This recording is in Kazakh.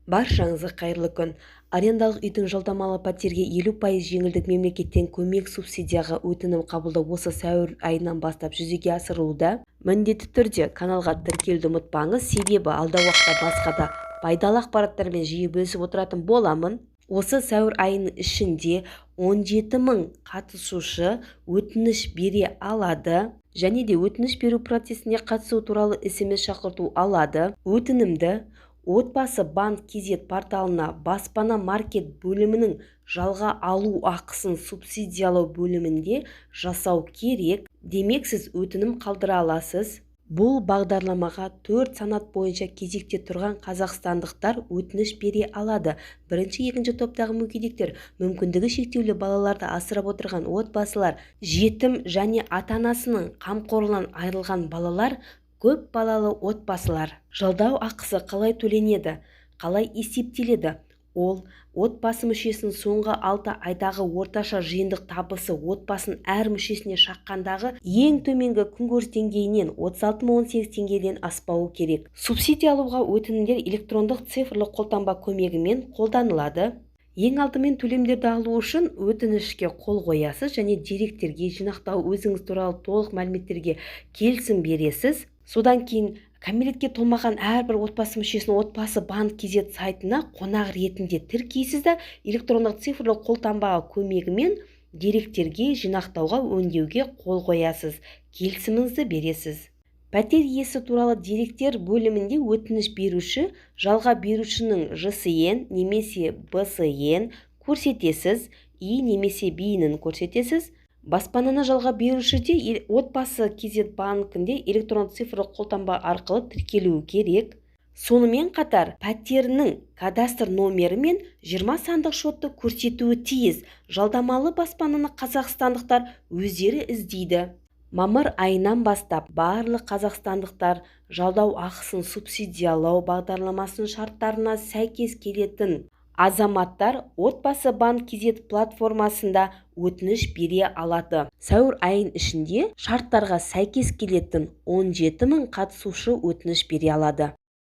Баршаңызға қайырлы күн! Арендалық үйдің жалдамалы пәтерге 50% жеңілдік мемлекеттен көмек субсидияға өтінім қабылдау осы сәуір айынан бастап жүзеге асырылуда. Міндетті түрде каналға тіркелуді ұмытпаңыз, себебі алдағы уақытта басқа да пайдалы ақпараттармен жиі бөлісіп отыратын боламын. Осы сәуір айының ішінде 17 мың қатысушы өтініш бере алады және де өтініш беру процесіне қатысу туралы СМС шақырту алады. Өтінімді Отбасы банк kz порталына Баспана маркет бөлімінің жалға алу ақысын субсидиялау бөлімінде жасау керек. Демек, сіз өтінім қалдыра аласыз. Бұл бағдарламаға төрт санат бойынша кезекте тұрған қазақстандықтар өтініш бере алады: бірінші, екінші топтағы мүгедектер, мүмкіндігі шектеулі балаларды асырап отырған отбасылар, жетім және ата-анасының қамқорлығынан айырылған балалар, көп балалы отбасылар. Жалдау ақысы қалай төленеді, қалай есептеледі? Ол отбасы мүшесінің соңғы 6 айдағы орташа жиынтық табысы отбасының әр мүшесіне шаққандағы ең төменгі күнкөріс деңгейінен 36 018 теңгеден аспауы керек. Субсидия алуға өтінімдер электрондық цифрлық қолтаңба көмегімен қолданылады. Ең алдымен төлемдерді алу үшін өтінішке қол қоясыз және деректерге жинақтау, өзіңіз туралы толық мәліметтерге келісім бересіз. Содан кейін кәмелетке толмаған әрбір отбасы мүшесін Отбасы банк kz сайтына қонақ ретінде тіркейсіз да, электрондық цифрлық қолтаңба көмегімен деректерге жинақтауға, өңдеуге қол қоясыз, келісіміңізді бересіз. Пәтер иесі туралы деректер бөлімінде өтініш беруші, жалға берушінің ЖСН немесе БСН көрсетесіз, ИИН немесе БИН-ін көрсетесіз. Баспананы жалға беруші де Отбасы kz банкінде электронды цифрлық қолтаңба арқылы тіркелуі керек. Сонымен қатар пәтерінің кадастр номері мен 20 сандық шотты көрсетуі тиіс. Жалдамалы баспананы қазақстандықтар өздері іздейді. Мамыр айынан бастап барлық қазақстандықтар жалдау ақысын субсидиялау бағдарламасының шарттарына сәйкес келетін азаматтар Отбасы банк kz платформасында өтініш бере алады. Сәуір айының ішінде шарттарға сәйкес келетін 17 мың қатысушы өтініш бере алады.